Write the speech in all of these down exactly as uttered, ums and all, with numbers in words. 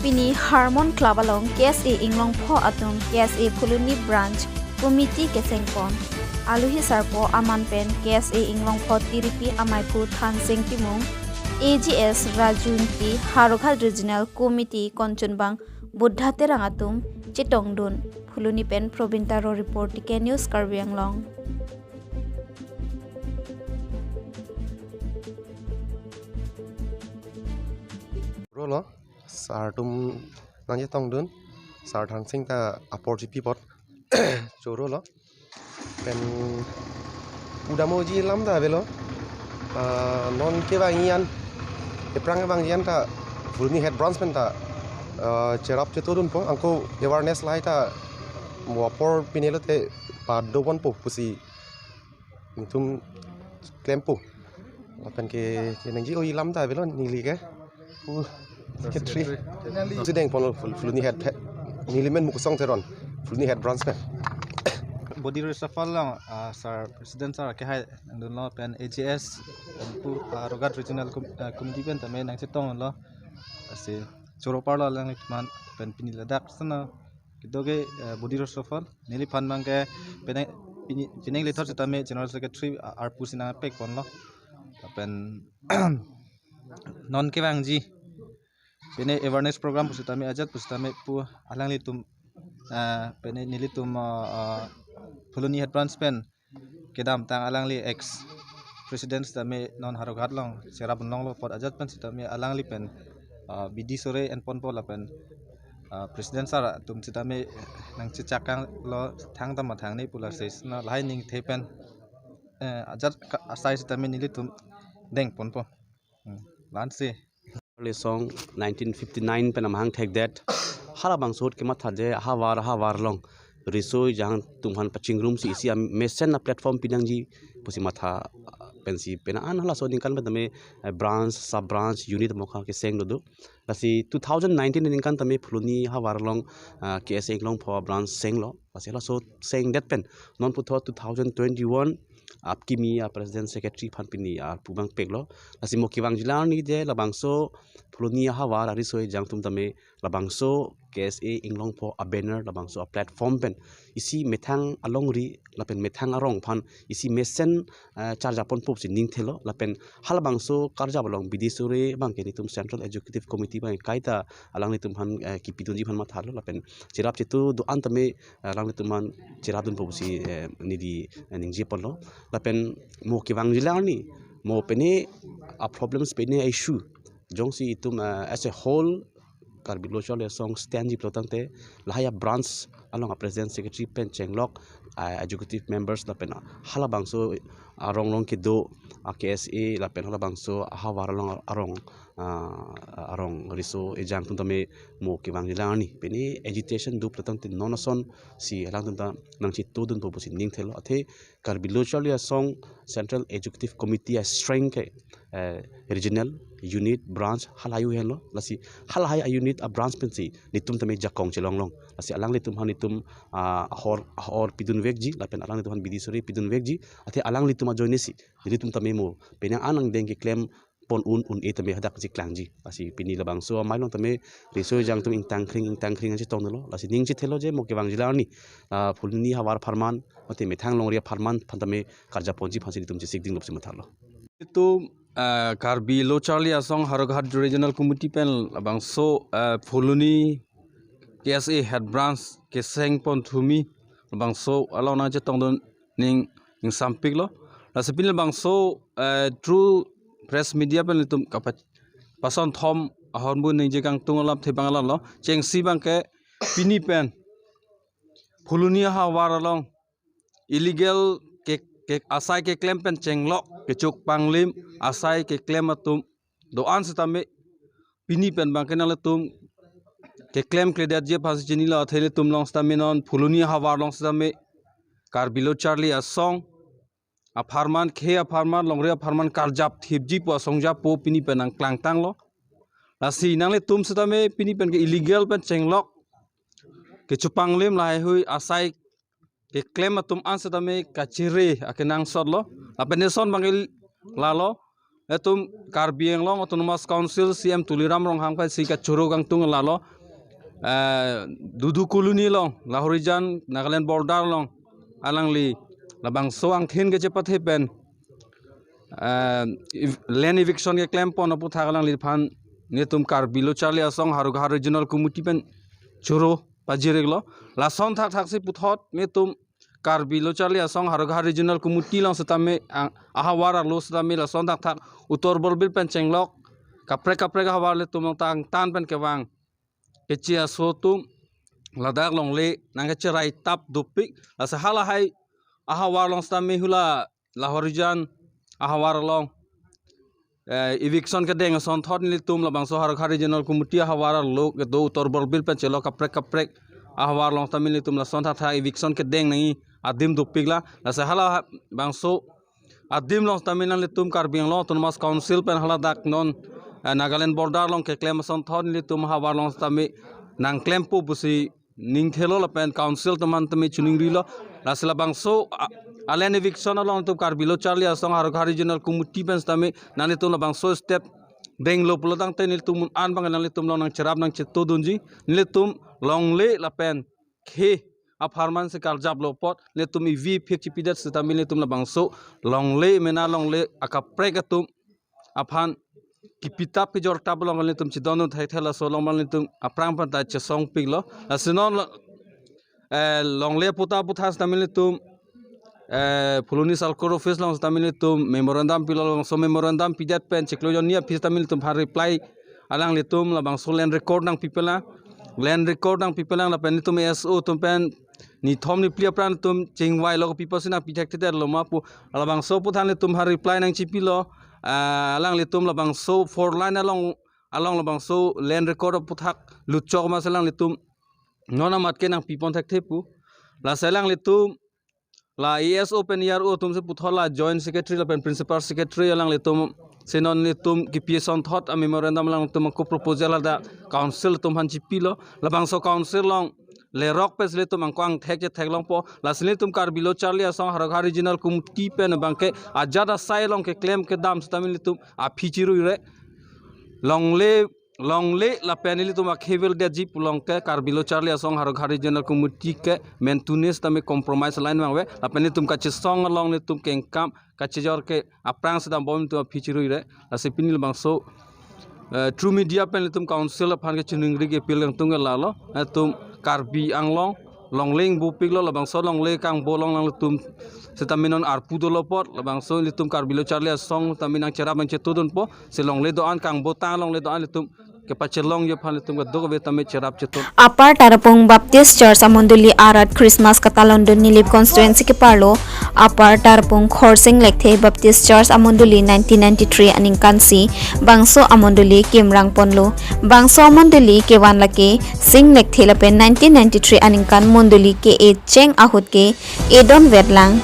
Pini Harmon Club along K S A Inglongpho atum K S A Phuloni Branch Committee kesengpon. Alohi sarpo aman pen K S A Inglongpho tiripi amaiphu Thangsing Timung, A G S Raju Ingti, Howraghat Regional Committee Kanchanbang Buddha Terang atum chetongdun. Phuloni pen Probin Taro report, T K News Karbi Anglong. Rolo, sir atum nangchetongdun, sir Thangsing ta apor chipi apot choro lo. Pen pudamji alam ta avelo. Ah, non kevangji an, aphrang kevangji an ta Phuloni Head Branch pen ta, ah, cherap chetongdunpo, anke awareness lahai ta mo apor pinelote padodunpo pusi nelitum klempo. Lapen ke, kenangji-o alam ta avelo neli ke. Pu secretary. Secretary. Si dengponlo Phul-, Phuloni Head, Head, neli men Mukusong Teron, Phuloni Head Branch pen. Body reshuffle along, ah, sir, President sir kehai nangdunlo pen A G S, pen pu, ah, Howraghat Regional Com-, ah, Committee pen tame nangchetonglo. Lasi choro parlo alanglitum aphan pen pini ladak sana kedo ke, eh, body reshuffle. Neliphan abangke penang, pini, penang lethot setame General Secretary, ah, arpu si nangpekponlo. Lapen non kevangji pene awareness program pusitame ajat pusitame pu alanglitum, ah, pene nelitum, ah, ah, Phuloni Head Branch pen kedamtang alangli ex president setame non Howraghat along cherap longlo apot ajat pen setame alangli pen, ah, bidi sore enponpo lapen, ah, president sir atum setame nangchechak kanglo thangta mathangne pu lasi na lahai ningthe pen, eh, ajat ka-, asai setame nelitum dengponpo. Hmm. La-ansi. Lesong nineteen fifty-nine pen amahang thekdet. Halabangso ahut kematha je ahavar ahavar along riso ejang atum aphan pachingrumsi isi amesen a-platform pinangji pusi matha, ah, pensi pena an halaso aningkan pen tame, eh, branch, sub branch, unit mokha keseng dodo. Lasi two thousand nineteen aningkan tame Phuloni ahavar along, ah, K S A Inglongpho branch senglo. Lasi laso sengdet pen non puthot two thousand twenty-one apkimi a-president secretary aphan pini arpu abang peklo. Lasi mo kevangjilang arni je labangso Phuloni ahavar ariso ejang atum tame labangso K S A Inglongpho a-banner labangso a-platform pen isi methang alongri lapen methang arong aphan isi mesen, eh, charjaponpo pusi ningthelo lapen halabangso karjap along bidi sore abangke nelitum Central Executive Committee abang kaita alanglitum aphan, eh, kipidunji aphan mathalo lapen cherap chetu do-an tame, eh, alanglitum aphan cherapdunpo pusi, eh, neli, eh, ningjeponlo. Lapen mo kevangjilang arni mo pene a-problems pene a-issue jongsi itum, eh, as a whole Karbi Lo Charli Asong stand ji pulo tangte lahai a-branch along a-president secretary pen chenglok, ah, executive members lapen halabangso arong along kedo a-K S A lapen halabangso ahavar along arong, ah, arong riso ejang atum tame mo kevangjilang arni pene agitation do pulo tangte non asonsi alangtum ta nangchetongdunpo pusi ningthelo. Athe Karbi Lo Charli Asong Central Executive Committee a-strength ke, eh, regional, unit, branch halahai henlo. Lasi halahai a-unit a-branch pensi nelitum tame jakong chelonglong. Lasi alanglitum aphan nelitum, ah, ahor, ahor pidunvekji lapen alanglitum aphan bidi sore pidunvekji. Athe alanglitum ajoinesi nelitum tame mo penang an angdeng keklem pon un un-e tame hadak cheklangji. Lasi pini labangso amei along tame riso ejang atum ingtangkring ingtangkring an chetongdunlo. Lasi ningchethelo je mo kevangjilang arni, ah, Phuloni ahavar apharman mate methang alongri apharman aphan tame karjaponji aphansi nelitum chesikdinglo pusi mathalo. Itum, ah, Karbi Lo Charli Asong Howraghat Regional Committee pen labangso, ah, Phuloni K S A Head Branch kesengpon thumi labangso along nangchetongdun ning ingsampiklo. Lasi pini labangso, eh, through press media pen itum kapa-, pasonthom ahormu ningje kangtung alam thepang alam lo. Chengsi abangke pini pen Phuloni ahavar along illegal ke, ke asai keklem pen chenglok kechok panglim asai keklem atum do-an setame pini pen abangke nanglitum keklemkledetji aphansi chinilo. Athe ilitum along setame non Phuloni ahavar along setame Karbi Lo Charli Asong apharman, khei apharman, longri apharman karjap thipji pu asong japo pini pen nangklangtanglo. Lasi nanglitum setame pini pen ke illegal pen chenglok kechok panglim lahaihui asai keklem atum an setame kachere akenangsotlo. Lapen eson abangke lalo, Etum Karbi Anglong Autonomous Council C E M Tuliram Ronghang pensi kachoro kangtung lalo, eh, Dudu Colony along, Lahorijan Nagaland border along, alangli labangso angthin kachepathe pen, eh, ev-, land eviction keklempon aputhak alangliphan nelitum Karbi Lo Charli Asong Howraghat Regional Committee pen choro pajir-iklo. Lason thakthaksi puthot nelitum Karbi Lo Charli Asong Howraghat Regional Committee along setame, ah, ahavar arlo setame lason thakthak utor borbil pen chenglok kaprek kaprek ahavar ilitum along tangtan pen kevang keche aso atum ladak longle nangkacherai tap dopik. Lasi halahai ahavar along setame hula Lahorijan ahavar along, eh, eviction kedeng asonthot nelitum labangso Howraghat Regional Committee ahavar arlo kedo utor borbil pen chelok kaprek kaprek ahavar along setame nelitum lason thakthak eviction kedeng nangji adim dopiklo. Lasi halabangso adim along setame nanglitum Karbi Anglong Autonomous Council pen haladak non, eh, Nagaland border along keklem asonthot nelitum ahavar along setame nangklempo pusi ningthelo lapen council atum aphan tame chiningrilo. Lasi labangso a, a land eviction along nelitum Karbi Lo Charli Asong Howraghat Regional Committee pen setame nanglitum labangso step denglo pulotangte nelitum mun an abang nanglitum along nangcherap nangchetodunji. Nelitum longle lapen khei apharman si karjaplo apot nelitum evi phik chipidet setame nelitum labangso longle mena longle akaprek atum aphan kipitap kejortap along nelitum chedondun thekthek laso along nelitum aphrang aphanta chesongpiklo. Lasi non lo, eh, longle puta puthas setame nelitum, eh, Phuloni Circle Office along setame nelitum memorandum pilo, labangso memorandum pidet pen chiklo jonni aphi setame nelitum aphan reply alanglitum labangso land record nangpipelang, land record nangpipelang lapen nelitum S O atum pen nithom niphli apran atum chingvailo kopi pusi nangpithekthedetlo ma pu labangso aphuthak nelitum aphan reply nangchipilo. Ah, alanglitum labangso four lane along, along labangso land record aphuthak lutchok ma si alanglitum non amat ke nangpipon thekthe pu. Lasi alanglitum la E S O pen E R O atum si puthot la joint secretary lapen principal secretary alanglitum si non nelitum kipi asonthot a memorandum alanglitum ako proposal ladak council atum aphan chipilo. Labangso council along lerok pensi nelitum angko angthek chetheklongpo. Lasi nelitum Karbi Lo Charli Asong Howraghat Regional Committee pen abangke ajat asai along keklem kedam setame nelitum aphi chiruire. Longle, longle lapen nelitum akhei avildetji pulote Karbi Lo Charli Asong Howraghat Regional Committee ke mentune setame compromise line abang ave. Lapen nelitum kachesong along nelitum kengkam kachejor ke aphrang sedam bom nelitum aphi chiruire. Lasi pini labangso, eh, through media pen nelitum council aphan kachiningri ke appeal kangtung ke lalo. Nelitum Karbi Anglong longle ingbopiklo, labangso longle kangbo along nanglitum setame non arpu dolo apot labangso nelitum Karbi Lo Charli Asong setame nangcherap nangchetodunpo. Si longle do-an kangbo ta longle do-an nelitum kepachelongji aphan nelitum kadokave tame cherap chetun. Upper Tarapung Baptist Church amondoli arat Christmas katalondun Nilip constituency keparlo Upper Tarapung Khorsing Lekthe Baptist Church amondoli nineteen ninety-three aningkan si bangso amondoli kimrang ponlo. Bangso amondoli kevan lake Sing Lekthe lapen nineteen ninety-three aningkan mondoli ke-e cheng ahut ke-e donvetlang.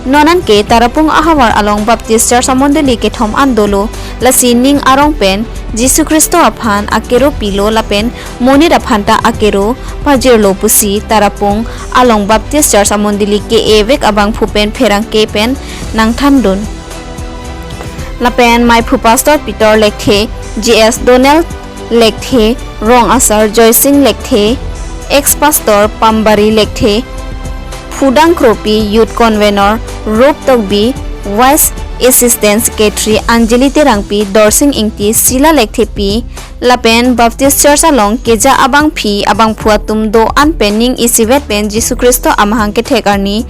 Non anke Tarapung ahavar along Baptist Church amondoli kethom an dolo, lasi ning arong pen Jisu Khristo aphan akero pilo lapen monit aphanta akero pajirlo pusi Tarapung along Baptist Church amondoli ke-e vek abangphu pen pherangke pen nangthandun. Lapen maiphu Pastor Peter Lekthe, G S Donald Lekthe, Rong Asar Joysing Lekthe, ex Pastor Pambari Lekthe, Phudang Kropi, Youth Convener Rup Tokbi, Vice Assistant Secretary Anjali Terangpi, Dorsing Ingti, Sila Lekthepi, lapen Baptist Church along keja abangpi abangphu atum do-an pen ning isivet pen Jisu Khristo amahang kethek arni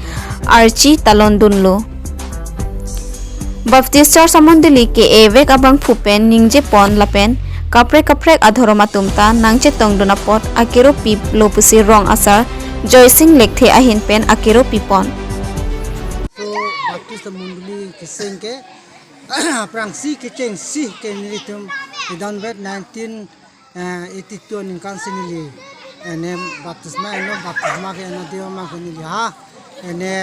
archi talondunlo. Baptist Church amondoli ke-e vek abangphu pen ningjepon lapen kaprek kaprek adhorom atum ta nangchetongdun apot akero pilo pusi Rong Asar Joysing Lekthe ahin pen akero pipon. So, Baptist amondoli keseng ke aphrangsi kechengsi ke nelitum idonvet nineteen eh, eighty-two aningkan si neli, eh, ne baptisma enlo, baptisma ke eno deo ma ke neli ha, eh, ne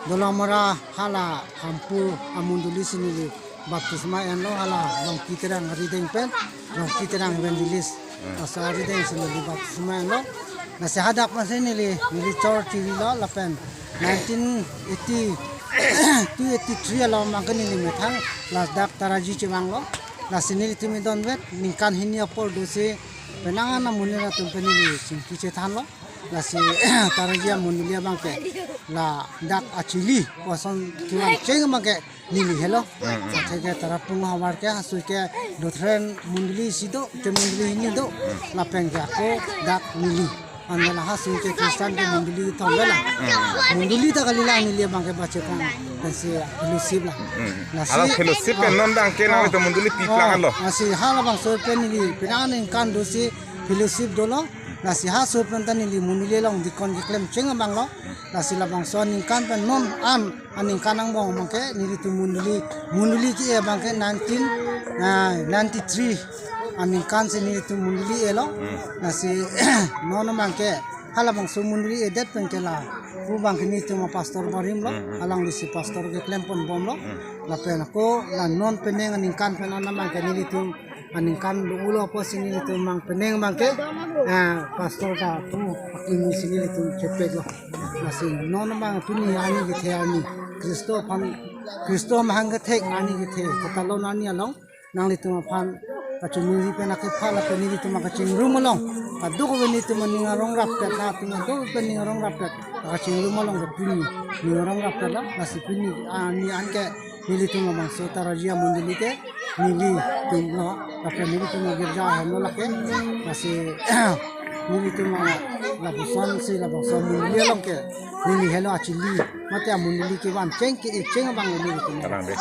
Dolamara hala Hampu amondoli si neli baptisma enlo, hala Longki Terang arideng pen, Longki Terang evangelist. Hmm. Asa arideng si neli baptisma enlo. Lasi hadak pensi neli, neli chor chirilo lapen nineteen eighty Two eighty three along abangke neli methang, lasi dak Taraji chevanglo. Lasi nelitum idonvet ningkan hini apor dosi penang an amonit atum pen neli chingki chethanlo. Lasi Taraji amondoli abangke ladak achili koson kevan cheng abangke neli helo. Hmm, hmm. Athe ke Tarapung havar ke, hasui ke Lutheran mondoli isi do, ke mondoli hini do. Hmm. Lapen ke ako dak neli. Anke la hasui ke Christian ke mondoli kethom avelo. Hmm. Mondoli ta kali, la neli abangke bache pang pensi fellowship la. Hmm. Lasi, hala fellowship pen, oh, non abangke nang, oh, itu mondoli pi, oh, plang lo. Lasi halabangso pen neli penang ningkan dosi fellowship dolo. Lasi halaso pen ta neli mondoli along deacon keklem cheng abang lo. Lasi labangso aningkan pen non an aningkan angbong abangke nelitum mondoli, mondoli ke-e abangke nineteen, ah, ninety-three aningkan si nelitum mondoli elo. Hmm. Lasi non abangke halabangso mondoli edet pen ke la pu abangke nelitum apastor barim lo. Hmm, hmm. Alanglisi pastor keklem ponbomlo. Hmm. Lapen ako la non penang aningkan pen an abangke nelitum aningkan lo ulo apotsi nelitum mang penang abangke, ah, pastor ta pu akimi si nelitum chepeklo. Lasi non abang pini arni kethe arni, Khristo aphan, Khristo mahang kethek arni kethe, katalon arni along nanglitum aphan kachingri pen akepha lapen nelitum kachingrum along, kadokave nelitum aning arong rappet, latum kadokave ning arong rappet, kachingrum along ke pini ning arong rappet lo. Lasi pini arni anke nelitum labangso Taraji amondoli ke nelitum lo, lapen nelitum agirja ahem lo lake. Lasi nelitum la, lapuson si labangso amondoli along ke neli helo achili, mate amondoli kevan cheng ke-e cheng abang nelitum. Abang de.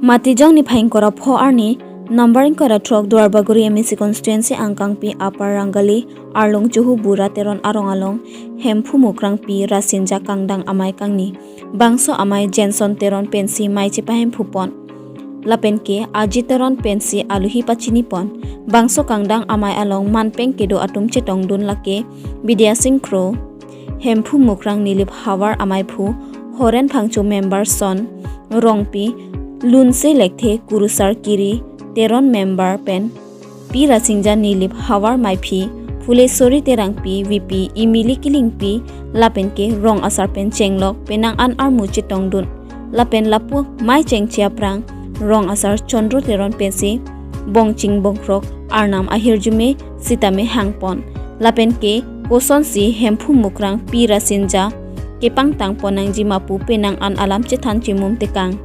Matijong niphai ingkoi ra pho arni, number ingkoi ra throk Duarbagori M A C constituency angkangpi Upper Rangali, Arlong Chuhu Bura Teron arong along, Hemphu Mukrang pi Rasinja kangdang amei kangni. Bangso amei Jenson Teron pensi mei chepahemphu pon. Lapen ke Ajit Teron pensi aluhi pachini pon. Bangso kangdang amei along manpeng kedo atum chetongdun lake Bidya Sing Kro, Hemphu Mukrang Nilip havar ameiphu, Horen Phangcho member son, Rongpi, Lunse Lekthe, Kurusar Kiri, Teron member pen, Pi Rasinja Nilip havar meiphi, Phulesori Terangpi, V P, Emily Kilingpi, lapen ke rong asar pen chenglok penang an armu chetongdun. Lapen lapu mei chengche aphrang rong asar Chondro Teron pensi bongching bongkrok arnam ahirjume sitame hangpon. Lapen ke kosonsi Hemphu Mukrang pi Rasinja kepangtang pon nangji ma pu penang an alam chethan chemum tekang.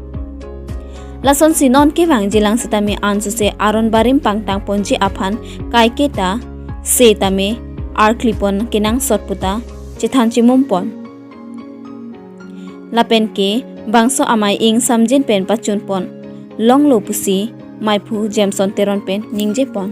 Lasonsi non kevangjilang sitame ansose aron barim pangtang ponji aphan kaiketa setame arkli pon kenangsot puta chethan chemum pon. Lapen ke bangso amei ingsamjin pen pachun pon longlo pusi meiphu Jenson Teron pen ningje pon.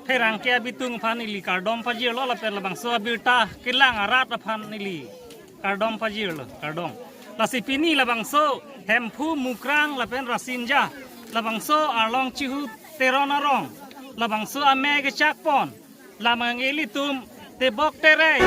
Pherangke abitung aphan ili kardom pajirlo lapen labangso abirta kelang arat aphan ili kardom pajirlo, kardom. Lasi pini labangso Hemphu Mukrang lapen Rasinja, labangso Arlong Chihu Teron arong, labangso amei kechak pon, lamang ilitum tebok terei.